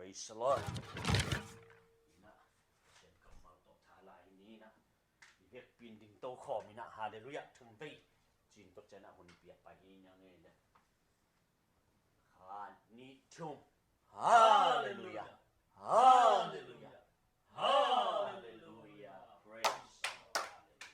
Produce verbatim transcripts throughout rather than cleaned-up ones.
Praise the Lord. Ina, Pasian kammal tawh tha la hi ni ina. I vekpi in ding to khawm ina, hallelujah, thum vei. Cin tawh ciang a hun piak pai hi ina ngei le. Khat, nih, thum. Hallelujah. Hallelujah. Hallelujah. Praise the Lord. Hallelujah.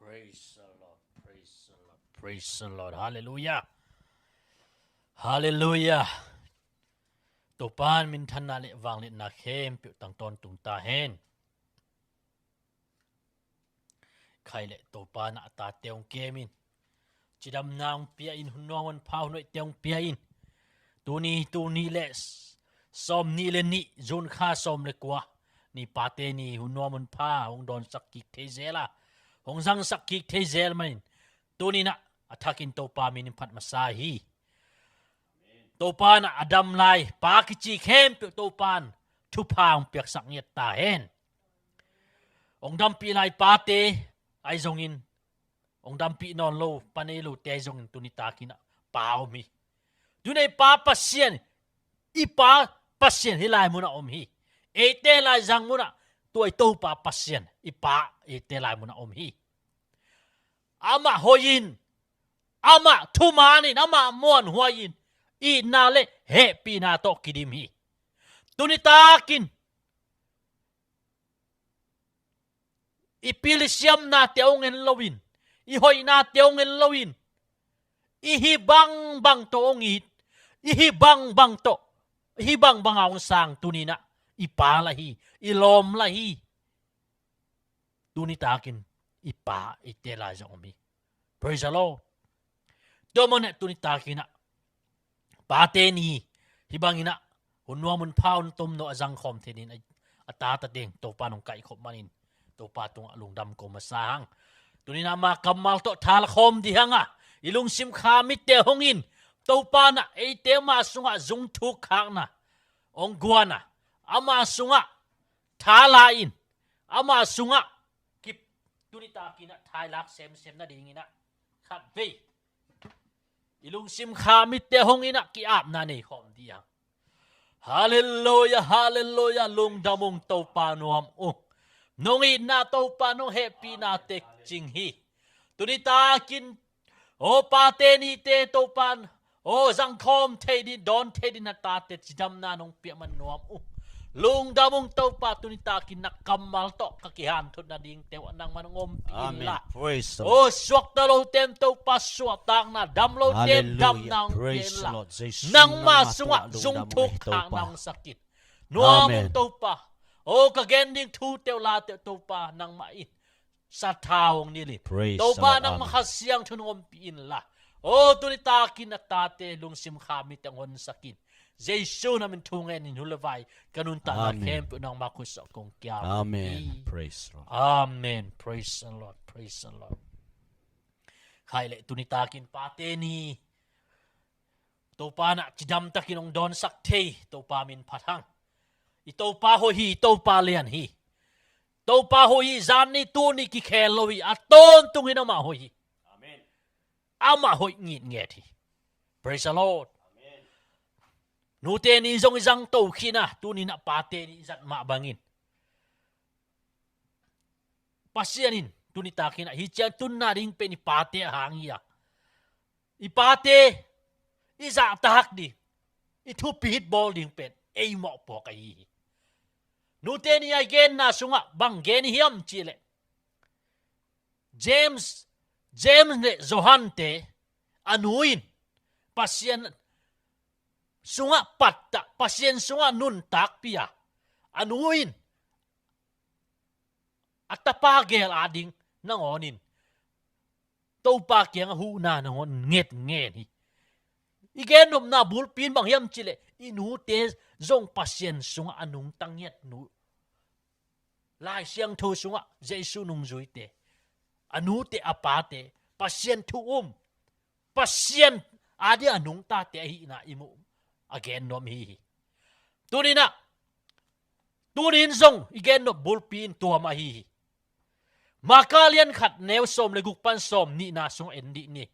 Praise the Lord, praise the Lord, praise the Lord. Hallelujah. Hallelujah. Topa in minthanna le vangliatna khempeuh tang tawntung ta hen. Khai le Topa in a tate hong kem in, cidamna hong pia in, hun nuam hun pha hun hoihte hong pia in. Tuni, tuni le s-, sawm nih le nih, June kha sawm le kua ni pate ni, hun nuam hun pha hong dawnsak kik thei zel a, hong zangsak kik thei zel manin, tuni in a thakin Topa min in phat masa hi. Topa in a dam lai pa kici khempeuh Topa in thupha hong piaksak ngiat ta hen. Hong dampih lai pate ahi zongin, hong dampih nawn lo pa nei lote ahi zongin, tuni takin a pa om hi. Tuni a i pa Pasian, i pa Pasian hih lai mun a om hi. Eite lai zang mun a tua i Topa Pasian, i pa eite lai mun a om hi. Amah hoih in, amah thuman in, amah muanhuai in, itna le hehpihna tawh kidim hi. Tuni takin i pilsiamnate hong en loin, i hoihnate hong en loin, i hih bangbang tawh hong it, i hih bangbang tawh, i hih bangbang a hong sang tuni in a i pa lah hi, i lawm lah hi. Tuni takin i pa eite lai zong om hi. Praise the Lord. Tua manin tuni takin a pate ni hih bangin a hun nuam hun pha hun tomno a zangkhawm thei dingin a, a tate teng Topa in hong kaihkhop manin Topa tungah lungdam ko masa hang. Tuni in a ama kammal tawh tha la khawm ding hang a, i lungsim kha mitte hong in, Topa in a eite ama sungah zungthuk khakna hong guan a, ama sungah tha la in, ama sungah kip, tuni takin a thailak semsem nadingin a khat vei i lungsim kha mitte hong in a ki-apna nei khawm ding hang. Hallelujah, hallelujah, lungdam ung Topa, nuam ung. Nong itna Topa, nong hehpihna tekcing hi. Tuni takin aw pate nite Topa in aw zangkhawm thei ding, dawn thei ding a tate cidamna nong piak man nuam ung. Lungdam ung Topa, tuni takin na kammal tawh ka kihanthot nadingte uh nangman hong ompih inla. Amen. Praise the Lord. Aw suakta lote in Topa suahtakna, dam lote in damna hong pia inla. Hallelujah. Praise the Lord. Jesu nangma sungah zungthuk khakna hong sak in. Nuam ung Topa. Aw ka gen ding thute uh late uh Topa nangmah in sathau hong nilh in. Praise the Lord. Amen. Topa nangmah Kha Siangtho in hong ompih inla. Aw tuni takin na tate lungsim kha mitte hong honsak in. Jesu na min thu ngenin hih le vai ka nuntakna khempeuh nangmah khut sungah kong kiam hi. Amen. Praise the Lord. Amen. Praise the Lord. Praise the Lord. Khai le tuni takin pate ni Topa in a cidam takin hong dawnsak thei Topa min phat hang. I Topa hoih hi, i Topa lian hi. Topa hoih hi, zan ni tuni kikhel lo hi, a tawntung in amah hoih hi. Amen. Amah hoih ngitnget hi. Praise the Lord. Amen. Nute ni zong i zangto khin a, tuni in a pate ni i zat mah bangin Pasian in tuni takin a hih ciang tunna ding pen i pate a hang hi a, i pate i zahtak ding, i thupit bawl ding pen ei mawhpuak ahi hi. Nute ni a i genna sungah bang gen i hiam cih leh James, James le Johan te a nu in Pasian sungah pattah, Pasian sungah nuntakpih a, a nu in a tapa gel ading nangawnin Topa kiangah huhna nangawn ngetngen hi. I gennopna bulpi in bang hiam cih leh i nute zong Pasian sungah a nungta ngiat nu, Lai Siangtho sungah Jesu nungzuite a nute a pate Pasian thu um, Pasian adia a nungtate ahihna i muh a gen nuam hi hi. Tuninah, tunin zong i gen nuam bulpi in tua mah hi hi. Maka lian khat neu sawm le guk pan sawm nihna sung en dih ni.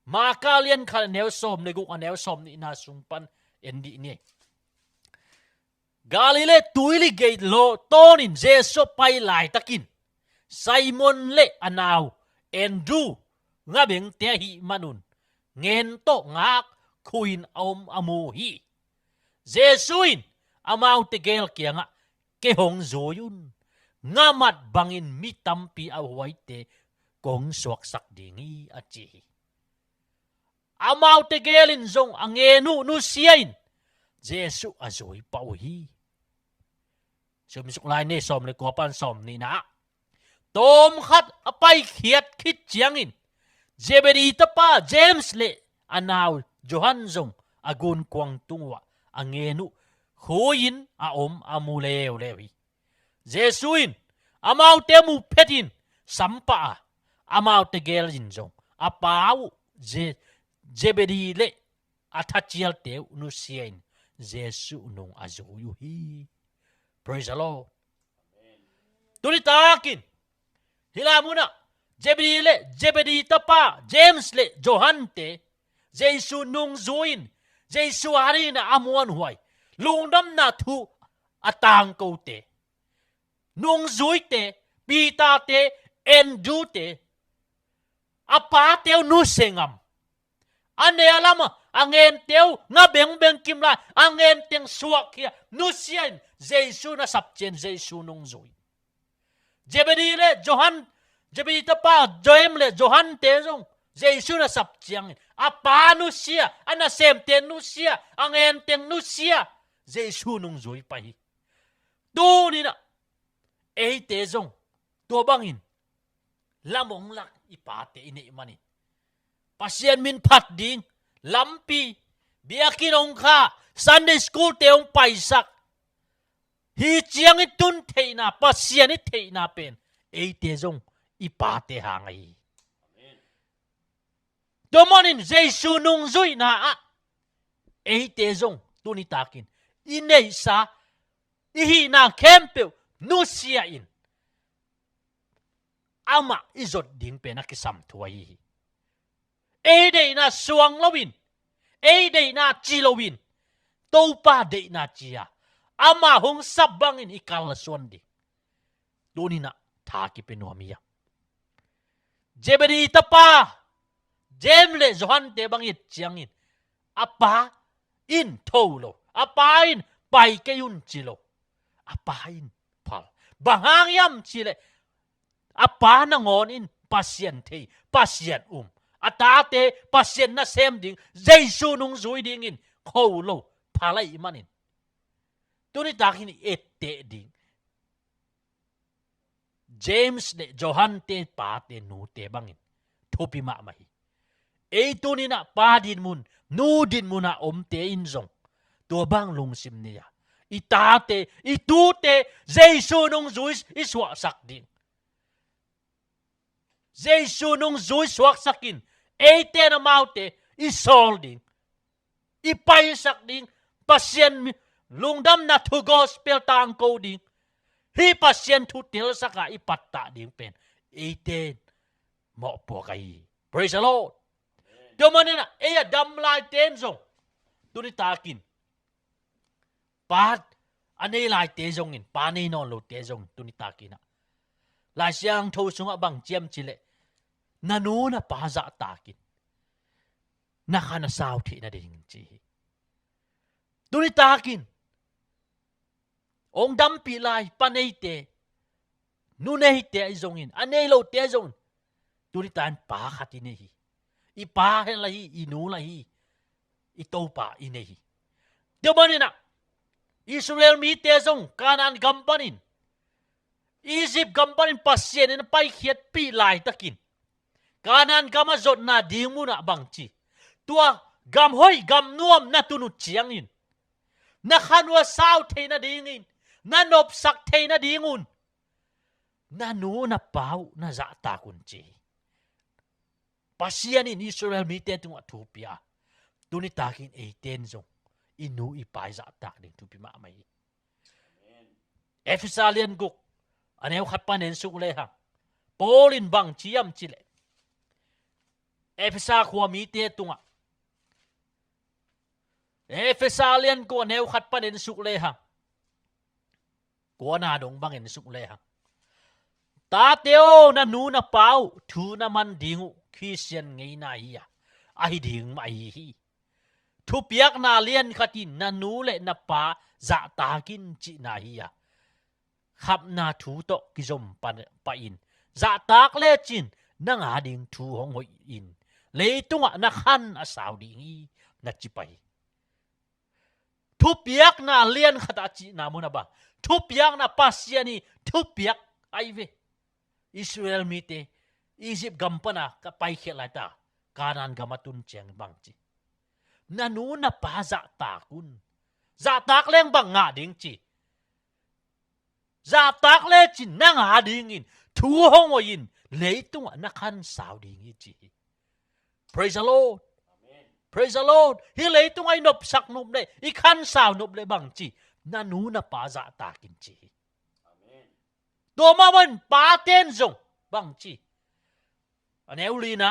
Maka lian khat neu sawm le guk a neu sawm nihna sung pan en dih ni. Galilee tuili gei law tawnin Jesu a pai laitakin Simon le a nau Andrew ngabengte ahih manun ngen tawh ngak khuin a om a mu hi. Jesu in amaute gel kiangah, "Kei hong zui un, ngamat bangin mi tampi a huaite kong suaksak ding hi," a ci hi. Amaute gel in zong a ngen uh nusia in Jesu a zui pah uh hi. Sumsuk lai ni, sawm le kua pan sawm nihna. Tawm khat a paikhiat khit ciangin Zebedee tapa James le a nau Johan zong a gunkuang tung uhah a ngen uh khuin a om a mu leuleu hi. Jesu in amaute mu phetin sampah a, amaute gel in zong a pa uh Ze-, Zebedee le a thacialte uh nusia in Jesu nung a zui uh hi. Praise the Lord. Tuni takin hih lai munah Zebedee le Zebedee tapa James le Johante Jesu nungzui in Jesu adingin a muanhuai, lungdamna thu a tangkote, nungzuite, Peter-te, Andrew-te, a pate uh nusia ngam, a ne a lamah a ngente uh nga bengbeng kim lai a ngenteng suakkhia nusia in Jesu nasep ciang Jesu nungzui. Zebedee le Johan, Zebedee tapa James le Johante zong Jesu nasep ciangin a pa nusia, a nasemte nusia, a ngenteng nusia, Jesu nungzui pah hi. Tuninah eite zong tua bangin lamong lak i pate i neih manin Pasian min phat ding lampi, biakinn hong khah, Sunday school-te hong paisak, hi ciangin tun theihna, Pasian i theihna pen eite zong i pate hang ahi. Tua manin Jesu nungzuihna ah eite zong tuni takin i neihsa, i hihna khempeuh nusia in amah i zot ding pen a kisam thu ahi hi. Ei deihna suang loin, ei deihna ci loin, Topa deihna ci-a amah hong sap bangin i kalsuan ding. Tuninah tha kipia nuam hi a, Zebedee tapa James le Johante bang i et ciangin a pa in tho lo, a pa in pai kei un ci lo, a pa in phal. Bang hang hiam cihleh a pa nangawn in Pasian thei, Pasian um, a tate Pasian nasem ding Jesu nungzui dingin kho lo, phal ahih manin tuni takin i etteh ding James le Johante pate nute bangin thupi mahmah hi. Ei tuninah pa dinmun, nu dinmunah omte in zong tua bang lungsim nei-a i tate, i tute Jesu nungzui i suahsak ding. Jesu nungzui suaksakin eite in amaute i sawl ding, i paisak ding, Pasian mi-, lungdamna thu gospel tangko ding, hih Pasian thu telsaka i pattah ding pen eite in mawhpuak ahi hi. Praise the Lord. Tua maninah ei a dam laite in zong tuni takin pa a nei laite zongin, pa nei nawn lote zongin tuni takinah Lai Siangtho sungah bang ci hiam cihleh na nu na pa zahtakin na kha na sau theih nadingin ci hi. Tuni takin hong dampih lai pa neite, nu neite ahi zongin, a nei lote ahi zongin, tuni takin pa khat i nei hi. I pa hel ahi, i nu la hi, i Topa i nei hi. Tua maninah Israel mite zong Kanaan gam panin, Egypt gam panin Pasian in a paikhiatpih laitakin Kanaan gam a zotna ding munah bang ci, tua gam hoih gam nuam na tun uh ciangin na khan uh a sau theih nadingin, na nopsak theih nadingun Na nu na pa uh na zahtak un ci hi. Pasian in Israel mite tungah thu pia. Tuni takin eiten zong i nu i pa i zahtak ding thupi mahmah hi. Efesa lian guk, a neu khat pan en suk lehang, Paul in bang ci hiam cih leh, Efesa khua mite tungah, Efesa lian guk, a neu khat pan en suk lehang, kuana dong bang en suk lehang, tate aw, na nu na pa uh thu na man ding uh Khristian ngeina hi a, ahi ding mah ahi hi. Thupiakna lian khat in na nu le na pa zahtak in cihna hi a, khapna thu tawh kizom pa, pah in, zahtak lecin nang a ding thu hong hoih in, leitungah na khan a sau ding hi, na ci pah hi. Thupiakna lian khat a cihna mun a bang, thupiakna Pasian i thupiak ahi ve. Israel mite Egypt gam pana ka paikhiat laita, Kanaan gam a tun ciang bang ci, na nu na pa zahtak un. Zahtak leng bang ngah ding ci, zahtak lecin nang a dingin thu hong hoih in, leitungah na khan sau ding hi ci hi. Praise the Lord. Praise the Lord. Hih leitungah i nopsak nop le i khan sau nop le bang ci, na nu na pa zahtak in ci hi. Tua mah bangin paten zong bang ci, a neu lina,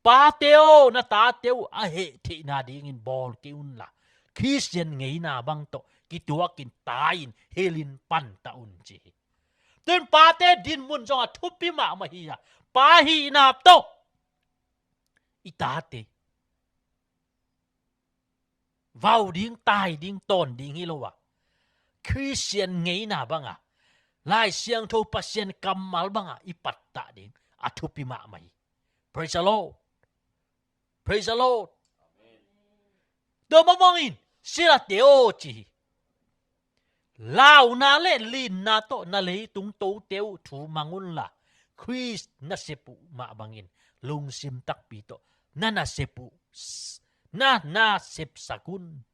pate aw, na tate uh a heh theihna dingin bawl kei unla, Khristian ngeina bang tawh kituakin ta in hilhin panta un ci hi. Tun pate dinmun zong a thupi mahmah hi a, pa hihna tawh i tate vau ding, tai ding, tawn ding hi lo a, Khristian ngeina banga, Lai Siangtho Pasian kammal banga i pattah ding a thupi mahmah hi. Praise the Lord. Praise the Lord. Tua mah bangin silate aw ci hi. Launa le linna tawh na leitung tote uh thu mang unla, Khrist nasep uh mah bangin lungsim takpi tawh na nasep uh, na nasepsak un.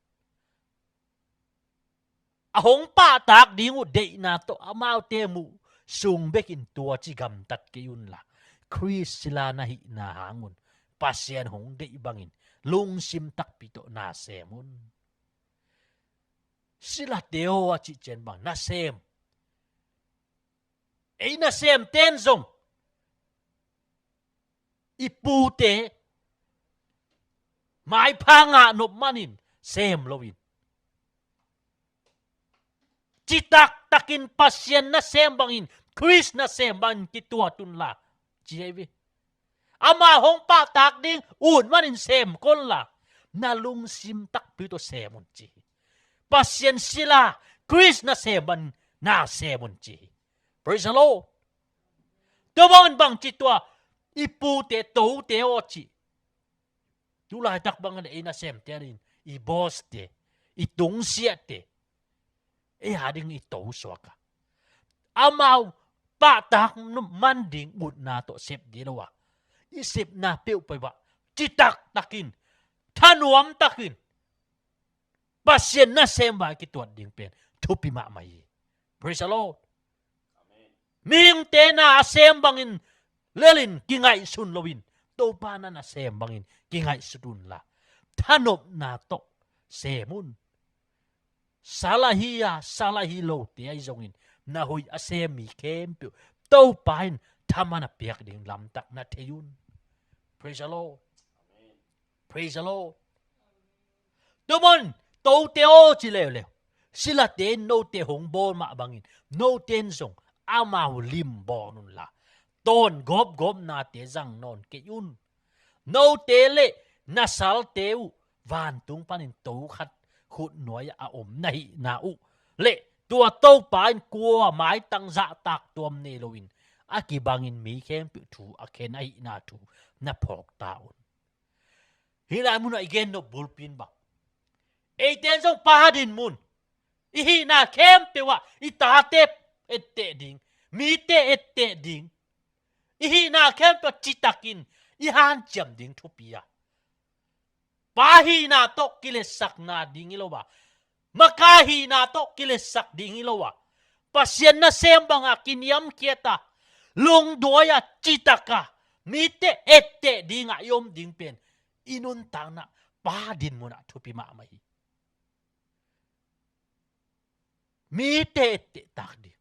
A hong pahtak ding uh deihna tawh amaute muh sung bekin tua ci gamtat kei unla, Khrist sila na hihna hangun Pasian hong deih bangin lungsim takpi tawh na sem un. Silate aw a cih ciang bang, nasem, ei nasemten zong i pute maipha ngah nop manin sem loin, citak takin Pasian nasem bangin, Khrist nasem bangin kituat unla ci hi ve. Ama hong pahtak ding ut manin sem kei unla, na lungsim takpi tawh sem un ci hi. Pasian sila, Khrist nasem bangin na sem un ci hi. Praise the Lord. Tua bangin bang ci, tua i pute, tote aw ci, tu laitak bangin ei nasemte in, i bawste, i tungsiahte, ei a ding i tosuak a, amau pahtak man ding utna tawh sep ding lo a, i sepna peuhpeuh ah citak takin, thanuam takin, Pasian nasem bang kituat ding pen thupi mahmah hi. Praise the Lord. Mihingte na a sem bangin lelin kingaihsun loin, Topa na nasem bangin kingaihsut unla, thanopna tawh sem un. Sal ahi a, sal ahi lote ahi zongin, na hoih a sem mi khempeuh Topa in thaman a piak ding lamtak na thei un. Praise the Lord. Praise the Lord. Tua man, tote aw ci leuleu, silate in note hong bawl mah bangin, note in zong amau lim bawl unla, tawn gawpgawpnate zang nawn kei un. Note le na salte uh vantung panin to khat khutnuai-ah a om na hihna uh le, tua Topa in kua maitang zahtak tuam nei loin, a kibangin mi khempeuh thu a khen ahihna thu na phawk ta un. Hih lai munah i gen nop bulpi in bang, eite in zong pa dinmun, i hihna khempeuh ah i tate etteh ding, mite etteh ding, i hihna khempeuh ah citakin i hanciam ding thupi a, pa hihna tawh kiletsakna ding hi lo a, maka hihna tawh kiletsak ding hi lo a, Pasian nasem banga kiniamkhiata, lungduaia, citaka, mite etteh dinga i om ding pen i nuntakna Pa dinmunah thupi mahmah hi. Mite etteh tak ding,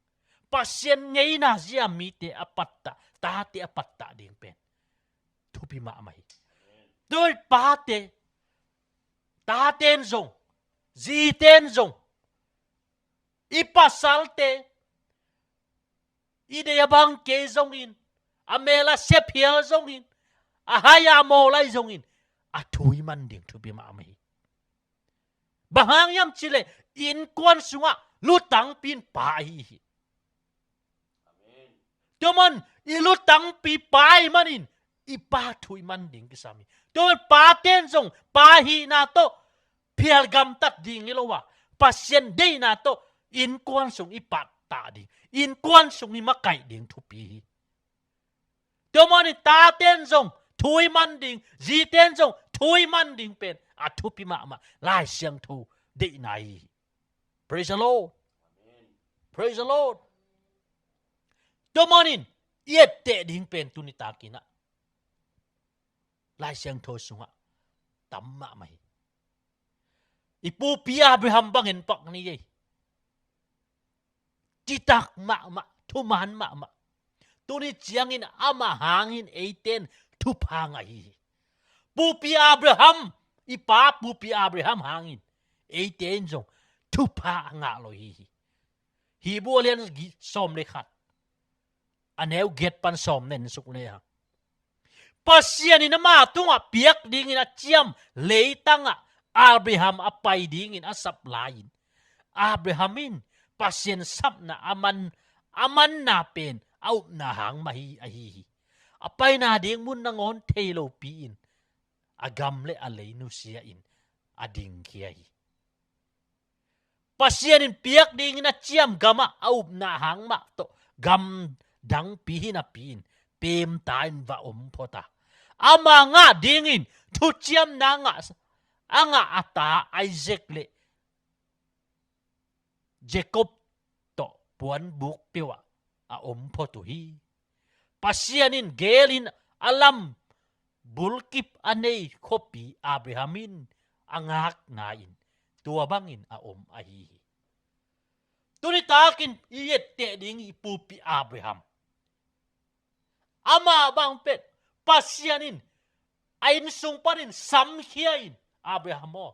Pasian ngeina zia mite a pattah, tate a pattah ding pen thupi mahmah hi. Tua pate, taten zong, ziten zong, i pasalte, i dei a bang kei zongin, a mel a sephial zongin, a hai a mawlai zongin, a thu i man ding thupi mahmah hi. Bang hang hiam cih leh innkuan sungah lutangpi in Pa ahi hi. Tua man i lutangpi Pa ahih manin i Pa thu i man ding kisam hi. Tua man paten zong Pa hihna tawh phial gamtat ding hi lo a, Pasian deihna tawh innkuan sung i pattah ding, innkuan sung i makaih ding thupi hi. Tua manin taten zong thu i man ding, ziten zong thu i man ding pen a thupi mahmah Lai Siangtho deihna hi. Praise the Lord. Praise the Lord. Tua manin i etteh ding pen tuni takinah Lai Siangtho sungah tam mahmah hi. I pupi Abraham bangin pak ni ei. Citak mahmah, thuman mahmah. Tuni ciangin amah hangin eiten thupha ngah hi. Pupi Abraham, i pa pupi Abraham hangin eiten zong thupha a ngah lo hi. Hebru a lian sawm le khat, a neu giat pan sawm nen suk le hang. Pasian in ama tungah piak dingin a ciam leitangah Abraham a pai dingin a sap lai-in, Abraham in Pasian sapna a man, a manna pen a upna hang mah hi ahi hi. A paina ding mun nangawn thei lopi-in a gam le a lei nusia-in a dingkhia hi. Pasian in piak dingin a ciam gamah a upna hang mah tawh gam dangpi hi napi-in pemta in va om phot a, ama ngah dingin thuciamna ngah, a ngah a ta Isaac le Jacob tawh puanbuk peuhah a om phot uh hi. Pasian in gelin a lam bulkip a nei khuapi Abraham in a ngakna-in tua bangin a om ahi hi. Tuni takin i etteh ding i pupi Abraham, ama bang pen Pasian in a innsung panin samkhia in, Abraham aw,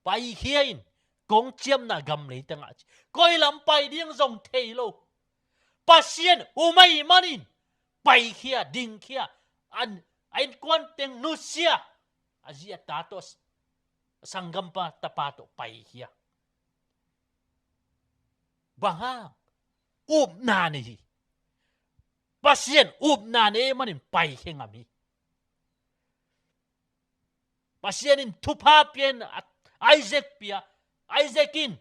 paikhia in, kong ciamna gam leitangah ci. Koi lam pai ding zong thei lo. Pasian um ahih manin paikhia, dingkhia, an, a innkuan teng nusia, a zi a ta tawh, sanggampa tapa tawh paikhia. Bang hang? Upna nei hi. Pasian upna nei manin paikhia ngam hi. Pasian in thupha pia in, Isaac pia, Isaac in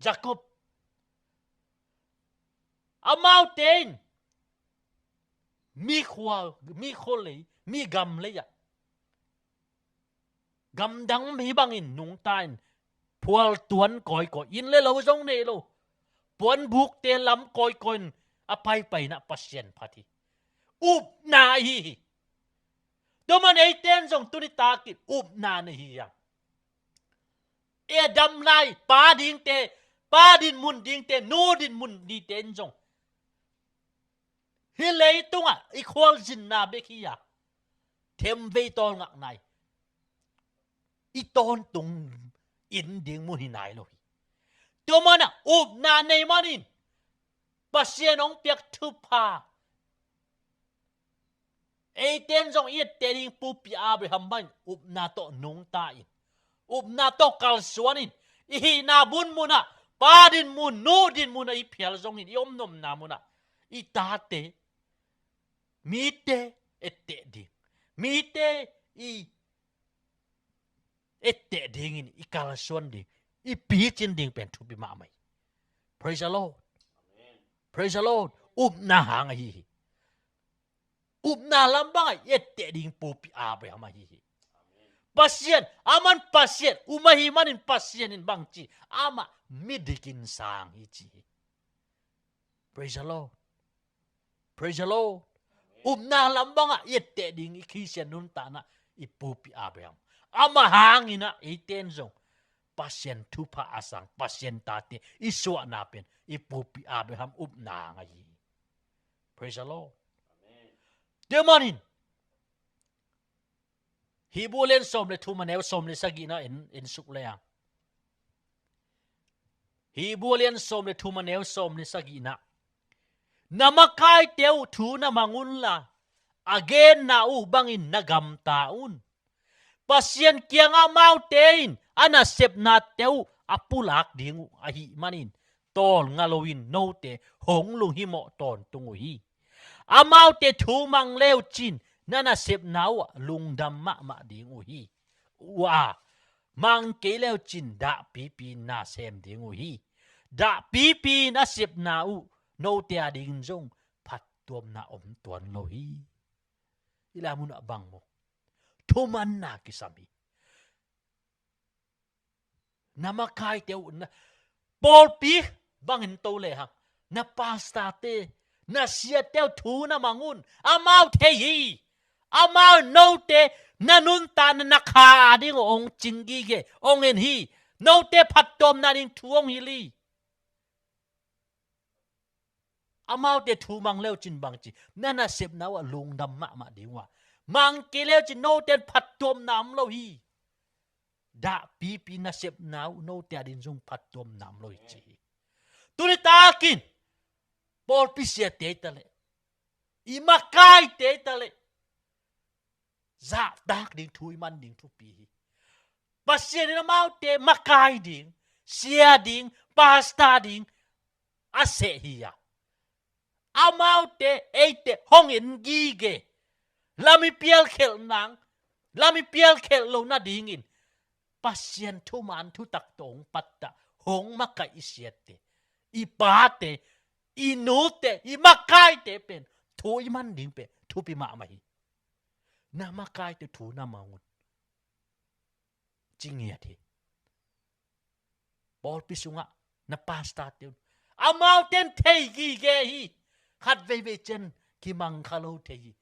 Jacob. Amaute in mi khua, mi khua lei, mi gam lei ah, gamdang hi bangin nungta in, phual tuan kawikawi, inn le lo zong nei lo, puanbukte lam kawikawi in a paipaina Pasian phat hi. Upna ahi hi. Tua man eiten zong tuni takin upna nei hi hang. E dam lai pa dingte, pa dinmun dingte, nu dinmun nite in zong hih leitungah i khualzinna bek hi a, themvei tawlngakna hi. I tawntung in ding mun hi nai lo hi. Tua manah upna nei manin Pasian hong piak thupha eiten zong i etteh ding pupi Abraham bangin upna tawh nungta in, upna tawh kalsuan in, i hihna bunmunah pa dinmun, nu dinmunah i phial zongin, i omnopna munah i tate, mite etteh ding, mite i etteh dingin i kalsuan ding, i picin ding pen thupi mahmah hi. Praise the Lord. Praise the Lord. Upna hang ahi hi. Upna lam bangah i etteh ding pupi Abraham ahi hi. Pasian, aman Pasian um ahih manin Pasian in bang ci, amah midikin sang hi ci hi. Praise the Lord. Praise the Lord. Upna lam bangah i etteh ding i Khristian nuntakna i pupi Abraham. Amah hangin ah eite in zong Pasian thupha a sang, Pasian tate i suahna pen i pupi Abraham upna hang ahi hi. Praise the Lord. Tua manin Hebrew lian sawm le thum a neu sawm le sagihna en, en suk le a. Hebrew lian sawm le thum a neu sawm le sagihna. Na makaite uh thu na mang unla, a genna uh bangin na gamta un. Pasian kiangah amaute in a nasepnate uh a pulak ding uh ahih manin, tawlnga loin note hong lunghimawh tawntung uh hi. Amaute thu mang leucin na nasepna uh ah lungdam mahmah ding uh hi. Ua, mang kei leucin dahpipi in na sem ding uh hi. Dahpipi in a sepna uh note a dingin zong phattuamna om tuan lo hi. I lai munah bang maw? Thumanna kisam hi. Na makaite uh, na pawlpi bangin to lehang, na pastorte, na siate uh thu na mang un. Amau thei hi. Amau note na nuntakna na kha ding uh hong cing gige, hong en hi. Note phattuamna ding thu hong hilh hi. Amaute thu mang leucin bangci, na nasepna uh ah lungdam mahmah ding uh a, mang kei leucin note in phattuamna om lo hi. Dahpipi nasepna uh note a dingin zong phattuamna om lo hi ci hi. Tuni takin pawlpi siate i ta leh, i makaite i ta leh, zahtak ding, thu i man ding thupi hi. Pasian in amaute makai ding, sia ding, pastor ding a seh hi a, amaute eite hong en gige, lam i pialkhelh nang, lam i pialkhelh lo nadingin Pasian thuman thutak tawh hong pattah, hong makaih i siate, i pate, i nute, i makaite pen thu i man ding pen thupi mahmah hi. Na makaite thu na mang un, ci ngiat hi. Pawlpi sungah na pastorte un, amaute in thei gige hi. Khat veivei ciang kimang kha lo thei hi.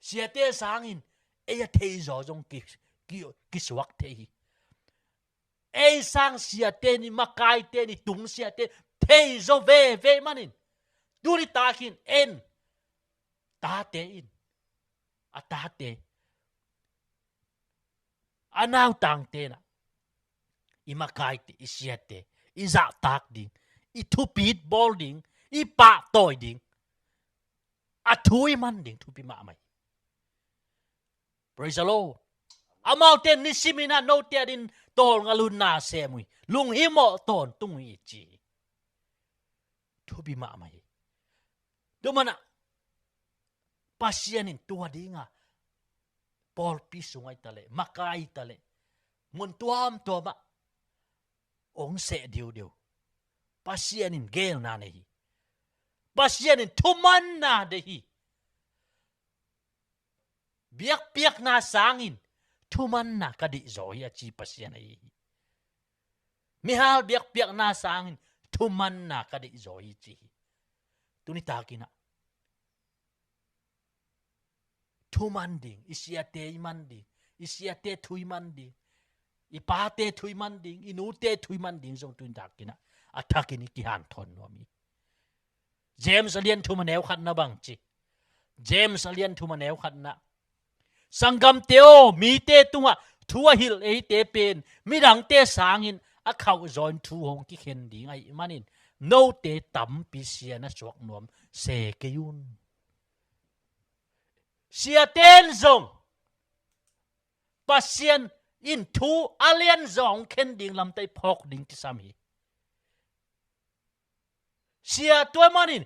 Siate sangin ei a thei zaw zong ki, ki, kisuak thei hi. Ei sang siate in, i makaite in, i tung siate in thei zaw veve manin, tuni takin en, tate in, a tate, a nautangte in ah, i makaite, i siate i zahtak ding, i thupit bawl ding, i pahtawi ding, a thu i man ding thupi mahmah hi. Praise the Lord. Amaute in nisimin ah note a dingin tawlnga loin na sem uh hi, lunghimawh tawntung uh hi ci hi. Thupi mahmah hi. Tua manah Pasian in tua dinga pawlpi sungah i ta leh, makai i ta leh, mun tuamtuamah hong seh diudiu. Pasian in geelna nei hi. Pasian in thumanna deih hi. Biakpiakna sangin thumanna ka deih zaw hi, a ci Pasian ahi hi. Mihal biakpiakna sangin thumanna ka deih zaw hi ci hi. Tuni takin ah thu man ding, i siate i man ding, i siate thu i man ding, i pate thu i man ding, i nute thu i man ding zong tuni takin ah a thakin i kihanthawn nuam hi. James a lian thum a neu khatna bang ci? James a lian thum a neu khatna, sanggamte aw, mite tungah thu a hilh eite pen midangte sangin a khauh zawin thu hong kikhen ding ahih manin note tampi sia na suak nuam se kei un. Siate in zong Pasian in thu a lian zawng khen ding lamte i phawk ding kisam hi. Sia tua manin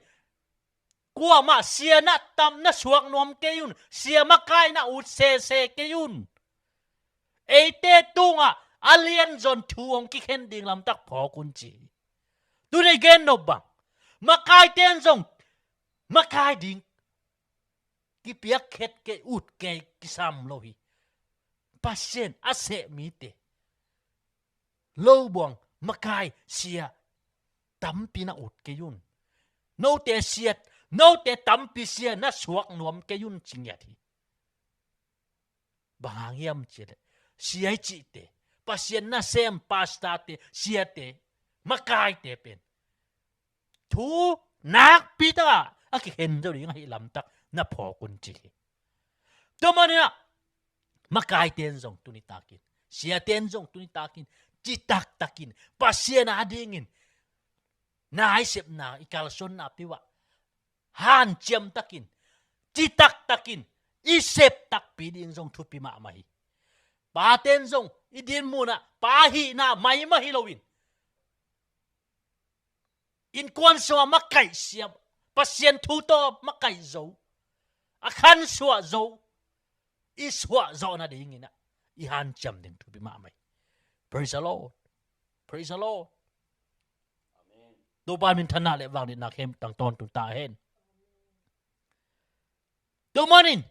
kuamah sia na tam na suak nuam kei un, sia makai na ut sese kei un. Eite tungah a lian zawn thu hong kikhen ding lamtak phawk un ci hi. Tuni gen nop bang, makaite in zong makai ding kipiak khet kei, ut kei kisam lo hi. Pasian a seh mite, lobuang, makai, sia tampi na ut kei un. Note siat, note tampi sia na suak nuam kei un ci ngiat hi. Bang hang hiam cih leh, sia i cihte, Pasian nasem, pastorte, siate, makaite pen thu nakpi taka a kikhen zo ding ahih lamtak na phawk un ci hi. Tua manin ah, makaite in zong tuni takin, siate in zong tuni takin, citak takin, Pasian adingin na i sepna, i kalsuanna peuh ah hanciam takin, citak takin, i sep takpi ding zong thupi mahmah hi. Pate in zong i dinmun ah pa hihna maimah hi loin, innkuan sungah makaih siam, Pasian thu tawh makaih zo, a khansuah zo, i suah zawh nadingin ah i hanciam ding thupi mahmah hi. Praise the Lord. Praise the Lord. Topa min thanna le vangliatna khempeuh tang tawntung ta hen. Tua manin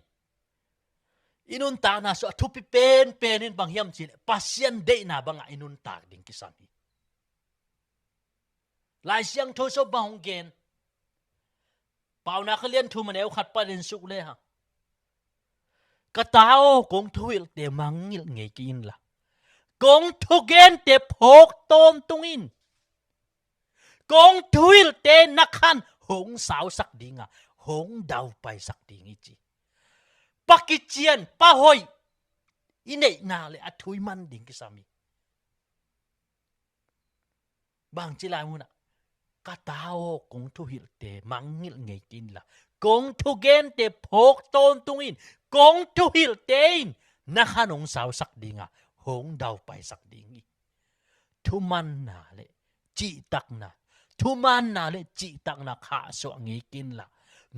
i nuntakna sungah a thupi penpen in bang hiam cih leh, Pasian deihna bangah i nuntak ding kisam hi. Lai Siangtho sung bang hong gen? Paunak a lian thum, a neu khat panin suk le hang, ka ta aw, kong thuhilhte mangngilh ngei kei inla, kong thugente phawk tawntung in. Kong thuhilhte na khan hong sausak ding a, hong daupaisak ding hi ci. Pa kician, pa hoih i neihna le a thu i man ding kisam hi. Bangci lai munah, ka ta aw, kong thuhilhte mangngilh ngei kei inla, kong thugente phawk tawntung in. Kong thuhilhte in na khan hong sausak ding a, hong daupaisak ding hi. Thumanna le cihtakna, thumanna le cihtakna khahsuah ngei kei inla,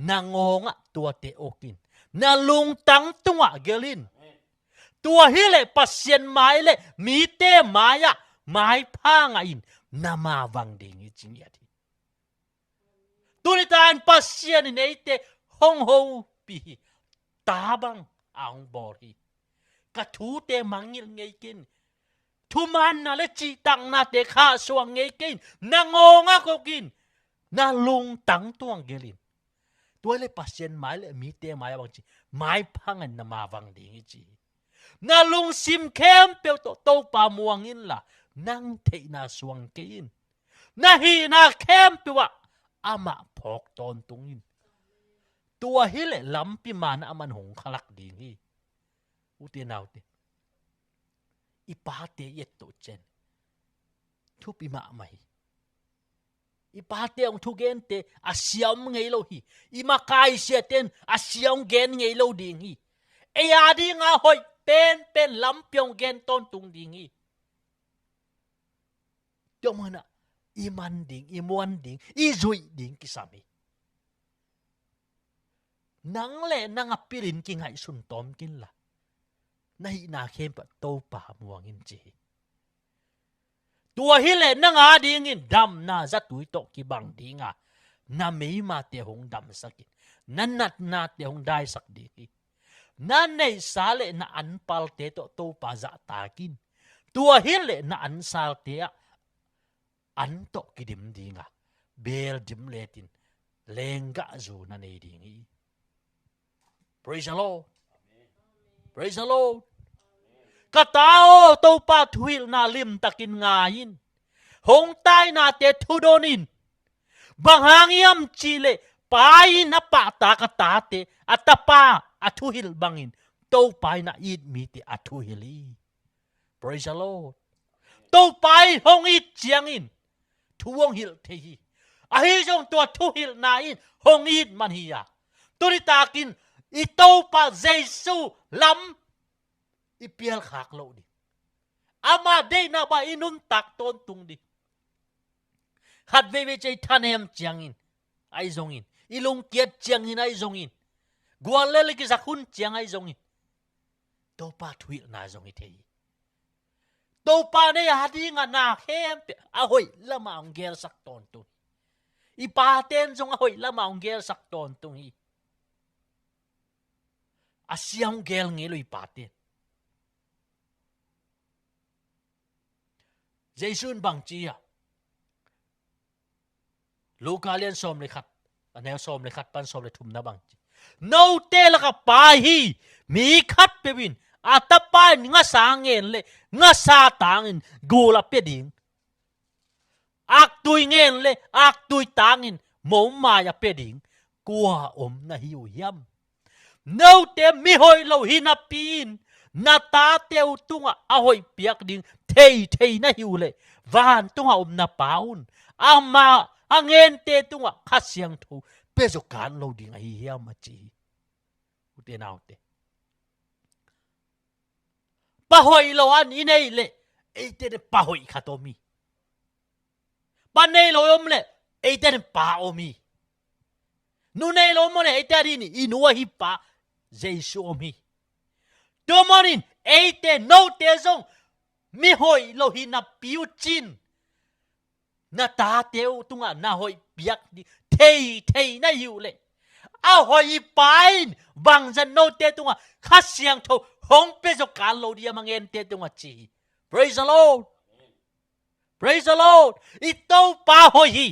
na ngawngah tuate uk in, na lungtang tungah gelh in. Tua hileh Pasian mai le mite mai-ah maipha ngah in, na mavang ding hi ci ngiat hi. Tuni ta in Pasian in eite hong hopih hi. Ta bang a hong bawl hi. Ka thute mangngilh ngei kei in. Thumanna le cihtaknate khahsuah ngei kei in. Na ngawngah uk in, na lungtang tungah gelh in. Tua hileh Pasian mai le mite mai-ah bang ci, maipha ngah in, na mavang ding hi ci hi. Na lungsim khempeuh tawh Topa muang inla, nang theihna suang kei in. Na hihna khempeuh ah amah phawk tawntung in. Tua hileh lampi man ah aman hong khalak ding hi. Ute naute, i pate i et toh ciang thupi mahmah hi. I pate hong thugente a sia om ngei lo hi. I makai siate in a sia hong gen ngei lo ding hi. Ei a dinga hoih penpen lampi hong gen tawntung ding hi. Tua manin ah i man ding, i muan ding, i zuih ding kisam hi. Nang le nang a pilin kingaihsun tawm kei inla, na hihna khempeuh ah Topa muang in ci hi. Tua hileh nang a dingin damna zatui tawh kibang ding a, na meimate hong damsak in, na natnate hong daisak ding hi. Na neihsa le na anpalte tawh Topa zahtak in. Tua hileh na ansalte ah an tawh kidim ding a, beel dim letin lenggah zu na nei ding hi. Praise the Lord. Praise the Lord. Ka ta aw, Topa thuhilhna limtakin ngai in. Hong tainate thudon in. Bang hang hiam cih leh, pa in a pahtak a tate, a tapa a thuhilh bangin, Topa in a it mite a thuhilh hi. Praise the Lord. Topa in hong it ciangin thu hong hilh thei hi. Ahi zong tua thuhilhna in hong it man hi a, tuni takin i Topa Jesu lam i pialkhak loh ding, ama deihna bang i nuntak tawntung ding. Khat veivei ciang i thanem ciangin ahi zongin, i lungkiat ciangin ahi zongin, guallel i kizak hun ciang ahi zongin, Topa thuhilhna zong hi thei hi. Topa in ei a dingah na khempeuh a hoih lamah hong gelsak tawntung hi. I pate in zong a hoih lamah hong gelsak tawntung hi. A sia hong gel ngei lo i pate in. Jesu in bang ci hiam? Luka lian sawm le khat, A neu sawm le khat pan sawm le thumna bang ci. Note laka pa hi mi khat peuh in a tapa in ngasa ngen le ngasa tangin gul a pia ding. Aktui ngen le aktui tangin momai a pia ding kua om na hi uh hiam? Note mihoih lo hi napi in na tate uh tungah a hoih piak ding thei thei na hi uh leh vantungah om na Pa un ama a ngente tungah Kha Siangtho pia zaw kan lo ding ahi hiam a ci hi. Ute naute, pa hoih lo an i neih leh eite pa hoih khat om hi. Pa nei lo om leh eite pa om hi. Nu nei lo om leh eite a dih ni i nu ahi pa Jesu om hi. Tua manin eite note zong mihoih lo hi napi uh cin na tate uh tungah na hoih piak ding thei thei na hi uh leh a hoih i pa in bangzah note tungah Kha Siangtho hong pia zaw kan lo ding a ngente tungah ci hi. Praise the Lord. Praise the Lord. I Topa hoih hi.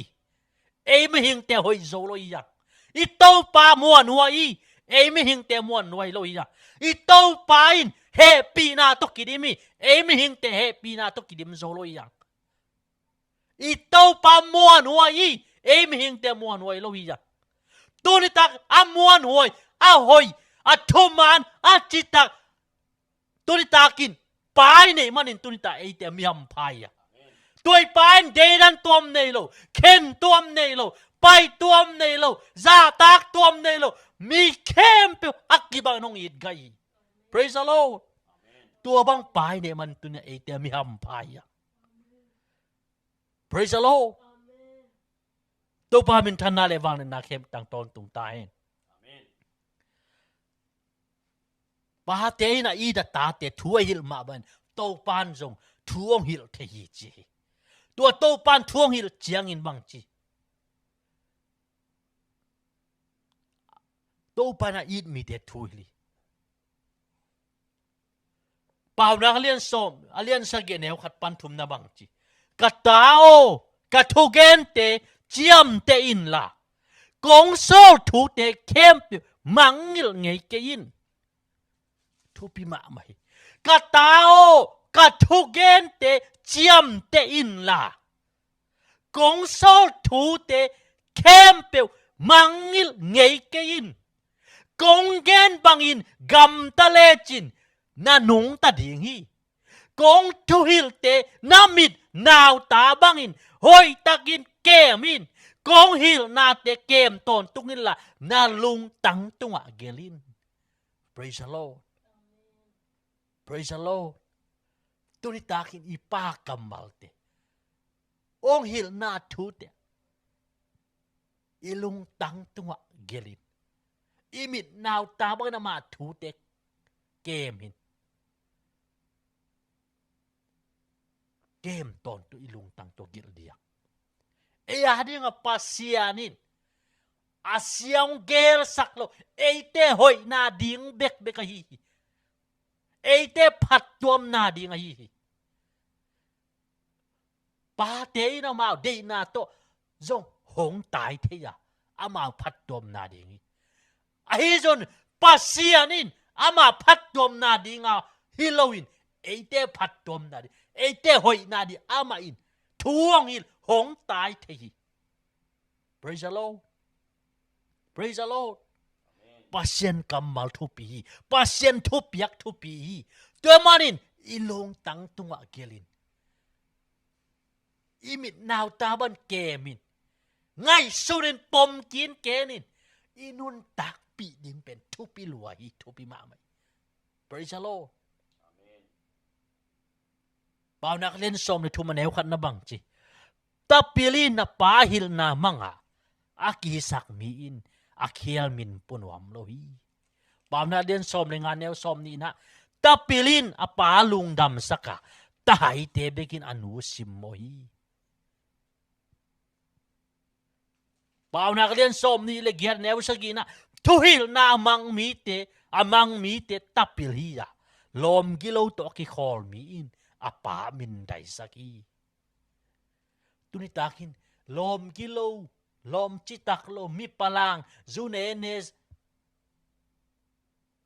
Ei mihingte hoih zo lo hi a. I Topa muanhuai hi. Ei mihingte muanhuai lo hi a. I Topa in hehpihna tawh kidim hi. Ei mihingte hehpihna tawh kidim zo lo hi a. I Topa muanhuai hi. Ei mihingte muanhuai lo hi a. Tunitak a muanhuai, a hoih, a thuman, a citak, tunitakin pa i neih manin tunitak eite mi hampha hi a. Tua i pa in deidan tuam nei lo, khen tuam nei lo, pai tuam nei lo, zahtak tuam nei lo, mi khempeuh a kibang hong it gai hi. Praise the Lord. Tua bang pa i neih manin tunitak eite mi hampha hi a. Praise the Lord. Topa minthanna le vangliatna khempeuh tang tawntung ta hen. Pate in a it a tate thu a hilh mah bangin Topan zong thu hong hilh thei hi ci hi. Tua Topan thu hong hilh ciangin bang ci? Topan a it mite thu hilh hi. Paunak a lian sawm, a lian sagih neu khat pan thumna bang ci. Ka ta aw, ka thugente ciamteh inla, kong sawl thute khempeuh mangngilh ngei kei in. Thupi mahmah hi. Ka ta aw, ka thugente ciamteh inla, kong sawl thute khempeuh mangngilh ngei kei in. Kong gen bangin gamta lecin na nungta ding hi. Kong thuhilhte na mit nauta bangin hoihtakin kem in. Kong hilhnate kem tawntung inla na lungtang tungah gelh in. Praise the Lord. Praise the Lord. Tunitakin i pa kammalte, hong hilhna thute i lungtang tungah gelh in. I mit nauta bangin ama thute kem in. Kem tawntung i lungtang tawh gelh ding. Ei a dingah Pasian in a sia hong gelsak lo, eite hoihna ding bekbek ahi hi. Eite phattuamna ding ahi hi. Pate in amau deihna tawh zong hong tai thei a, amau phattuamna ding hi. Ahi zong Pasian in ama phattuamna dinga hi loin eite phattuamna ding, eite hoihna ding amah in thu hong hilh hong tai thei hi. Praise the Lord. Praise the Lord. Pasian kammal thupi hi. Pasian thupiak thupi hi. Tua manin i lungtang tungah gelh in. I mit nauta bang kem in. Ngaihsun in, pom kik in, ken in. I nuntakpih ding pen thupi lua hi, thupi mahmah hi. Praise the Lord. Paunak lian sawm le thum a neu khatna bang ci. Tapil in a pa hilhna manga a kihisak mi in a khial min pua nuam lo hi. Paunak lian sawm le nga neu sawm nihna. Tapil in a pa lungdamsak a, tahaite bekin a nu simmawh hi. Paunak lian sawm nih le giat neu sagihna. Thuhilhna a mang mite, a mang mite tapil hi a, lawmgilo tawh a kikhawl mi in a pa mindaisak hi. Tunitakin lawmgilo Lawm citak lo, mi palang, zu nene,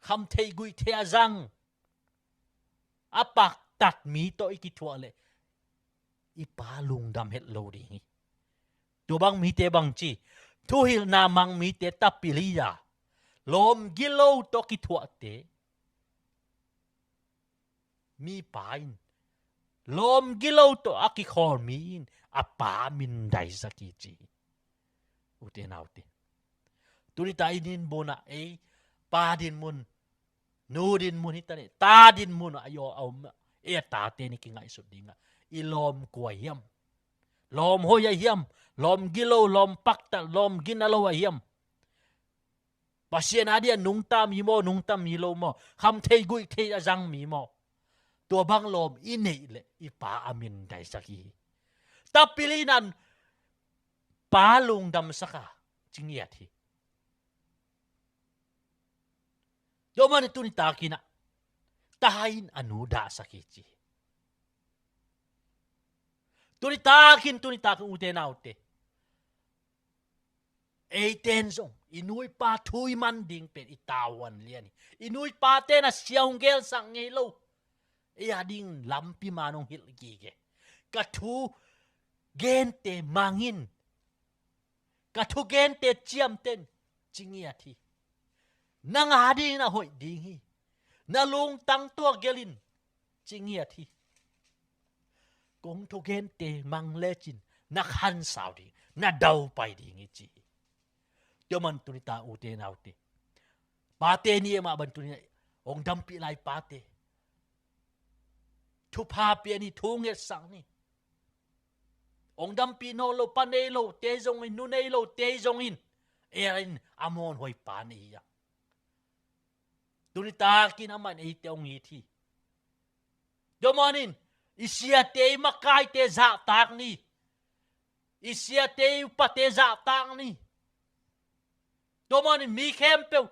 kham thei guih thei a zang, a paktat mi tawh i kithuah leh i Pa lungdam het lo ding hi. Tua bang mite bang ci, thuhilhna mang mite tapili a, lawm gilo tawh kithuahte, mi pa in, lawm gilo tawh a kikhawl mi in a pa min daisak hi ci hi. Ute naute, tuni ta i dinmun ah ei pa dinmun, nu dinmun hi ta ni, ta dinmun ah a yaw a om, ei a tate ni kingaihsut ding ah, i lawm kua hiam? Lawm hoih a hiam? Lawm gilo, lawm paktat, lawm gina lo a hiam? Pasian a dia nungta mi maw, nungta mi lo maw, kham thei guih thei a zang mi maw? Tua bang lawm i neih leh i pa a min daisak hi. Tapili nan pa lungdamsak a, ci ngiat hi. Tua man tuni takin ah ta in a nu dahsak hi ci hi. Tuni takin, tuni takin ute naute, eiten zong i nu i pa thu i man ding pen i tavuan lian hi. I nu i pate na sia hong gelsak ngei lo. Ei a ding lampi man hong hilh gige. Ka thu gente mang in, ka thu gente ciamteh in, ci ngiat hi. Nang a ding na hoih ding hi. Na lungtang tua gelh in, ci ngiat hi. Kong thu gente mang lecin na khansau ding, na daupai ding hi ci hi. Tua man tuni ta ute naute, pate ni, amah ban tuni hong dampih lai pate, thupha pia ni, thu ngetsak ni. Hong dampih nawn lo pa nei lo te zongin, nu nei lo te zongin, ei in a mawn hoih pa nei hi a. Tuni takin amah in eite hong it hi. Tua manin i siate, i makaite zahtak ni. I siate, i upate zahtak ni. Tua manin mi khempeuh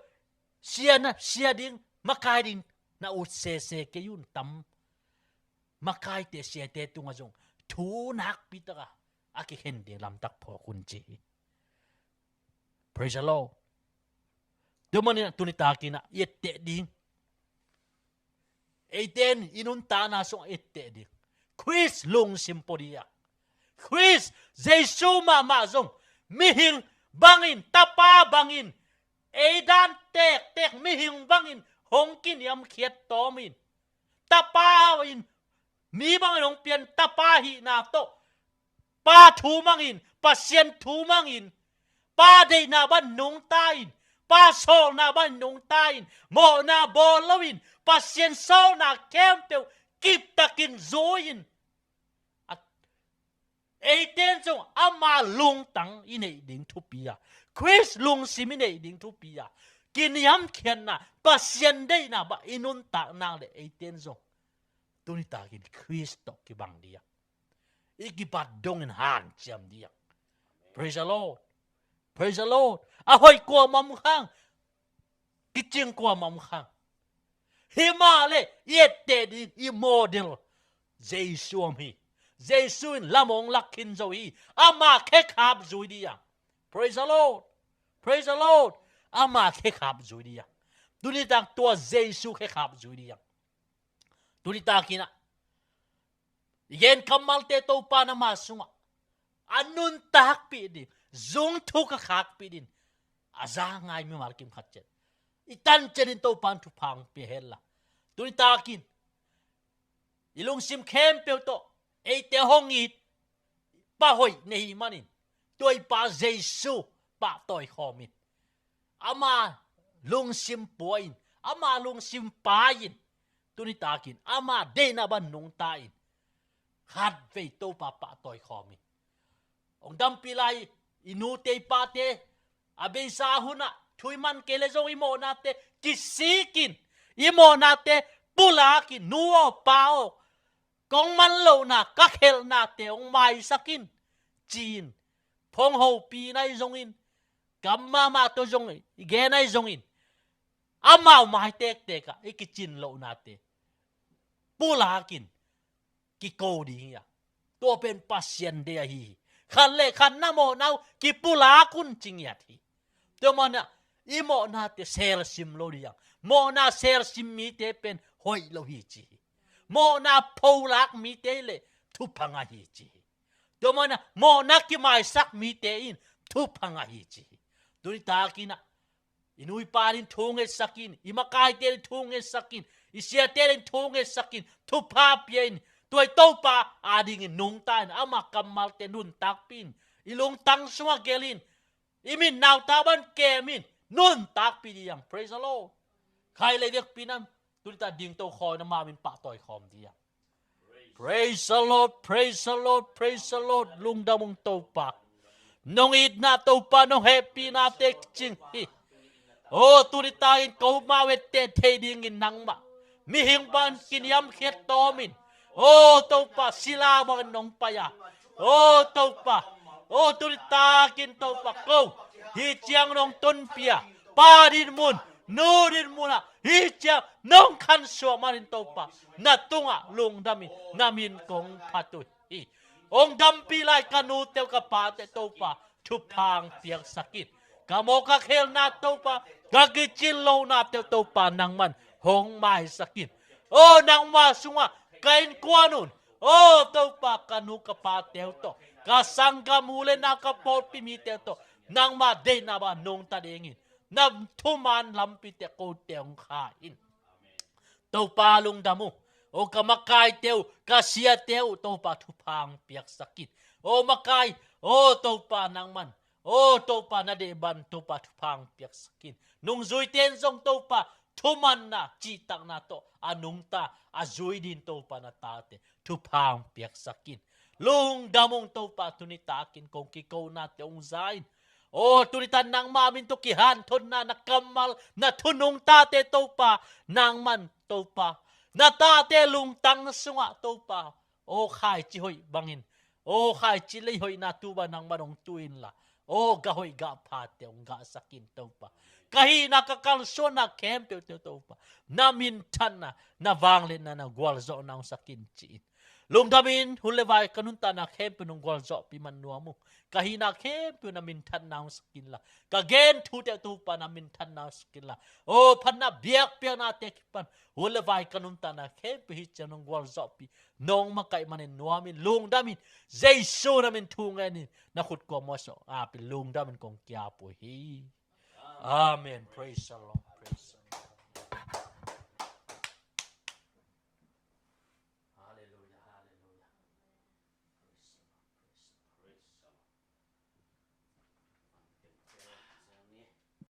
sia na, sia ding, makai ding na ut sese kei un. Tam makaite siate tungah zong thu nakpi taka a kikhen ding lamtak phawk un ci hi. Praise the Lord. Tua manin tuni takin ah i etteh ding, eiten i nuntakna sungah i etteh ding, Khrist lungsim pua ding a. Khrist Jesu mahmah zong mihing bangin, tapa bangin, ei dan tektek mihing bangin hong kiniamkhiat tawmin, tapa in, mi bangin hong pian tapa hihna tawh, pa thu mangin, Pasian thu mangin, pa deihna bang nungta in, pa sawlna bang nungta in, mawhna bawl loin, Pasian sawlna khempeuh kiptakin zui in. A, eiten zong ama lungtang i neih ding thupi a, Khrist lungsim i neih ding thupi a, kiniamkhiatna, Pasian deihna bang i nuntak nak leh eiten zong tuni takin Khrist tawh kibang ding a, i kipat dongin hanciam ding a. Praise the Lord. Praise the Lord. A hoih kuamah om khang, kicing kuamah om khang. Himahleh i etteh ding, i model Jesu om hi. Jesu in lam hong lak khin zo hi. Ama khekhap zui ding a. Praise the Lord. Praise the Lord. Ama khekhap zui ding a. Tuni tak tua Jesu khekhap zui ding a. Tuni takin ah i gen kammalte Topa in ama sungah a nuntakpih ding, zung thuk a khakpih ding a za ngai mimal kim khat ciat, i tan ciatin Topa in thupha hong pia hen la, tuni takin i lungsim khempeuh tawh eite hong it pa hoih na hih manin, tua i Pa Jesu pahtawi khawm in. Ama lungsim pua in, ama lungsim pa in, tuni takin ama deihna bang nungta in, khatvei Topa pahtawi khawm in. Hong dampih lai i nute i pate, a beisa hunah thu i man kei leh zong i mawhnate kisik in, i mawhnate pulak in, nu aw pa aw, kong man lohna ka khelhnate hong maisak in, ci-in phone hopih in ahi zongin, kam mahmah tawh zong i gen ahi zongin, amau mai tektek ah i kicin lohnate pulak in kiko ding hi a. Tua pen Pasian deih ahi hi. Khat le khat na mawhna uh kipulak un ci ngiat hi. Tua manin ah i mawhnate selsim lo ding a, mawhna selsim mite pen hoih lo hi ci hi. Mawhna pholak mite le thupha ngah hi ci hi. Tua manin ah mawhna kimaisak mite in thupha ngah hi ci hi. Tuni takin ah i nu i pa dingin thu ngetsak in, i makaite dingin thu ngetsak in, i siate dingin thu ngetsak in, thupha pia in, tua i Topa adingin nungta in, ama kammalte nuntakpih in, i lungtang sungah gelh in, i mit nauta bang kem in, nuntakpih ding a. Praise the Lord. Khai le viakpi nam, tuni ta dingto khawng in ama min pahtawi khawm ding a. Praise the Lord, praise the Lord, praise the Lord. Lungdam ung Topa. Nong itna Topa, nong hehpihnate kicing hi. O, tuni takin ko mah vette thei dingin nangmah mihing bangin kiniamkhiat tawmin, o Topa, sila bangin nong pai a, o Topa, o tuni takin Topa, ko hih ciang nong tonpih a, pa ding mun, nu ding munah hih ciang nong khansuah manin Topa, na tungah lungdamin na min kong phat uh hi. Hong dampih lai ka nute uh ka pate Topa, thupha hong piaksak in. Ka mawk ka khelna Topa, ka kicin lohnate uh Topa, nangman hong maisak in. O, nangma sungah ka innkuan un, o Topa, ka nu ka pate uh tawh, ka sanggam u le nau, ka pawlpi mite uh tawh, nangma deihna bang nungta dingin na thuman lampite kote hong kha in. Topa, lungdam uh. O, ka makaite uh, ka siate uh Topa, thupha hong piaksak in. O makai, o Topa, nangman, o Topa, na deih bangin Topa, thupha hong piaksak in. Nungzuite in zong Topa, thumanna, cihtakna tawh a nungta, a zui dingin Topa, na tate thupha hong piaksak in. Lungdam ung Topa, tuni takin kong kikonate hong za in. O, tuni takin nangma min tawh kihanthotna, na kammal, na thu nungtate Topa, nangman Topa, na tate lungtang sungah Topa, o khaici hoih bangin, o khaici lei hoihna tu bang nangman hong tu inla, o gah hoih gah phate hong gahsak in Topa. Ka hihna, ka kalsuanna khempeuhte uh Topa, na minthanna, na vangliatna, na gualzawhna hong sak in ci in. Lungdamin hun le vai ka nuntakna khempeuh nong gualzawhpih man nuam uh. Ka hihna khempeuh na minthanna hong sak inla, ka gen thute uh Topa, na minthanna hong sak inla, o phatna biakpiaknate kipan hun le vai ka nuntakna khempeuh hih ciang nong gualzawhpih, nong makaih manin nuam in, lungdam in, Jesu na min thu ngen in, na khut kuamah sawh a pi lungdamin kong ki-ap uh hi. Amen. Praise the Lord.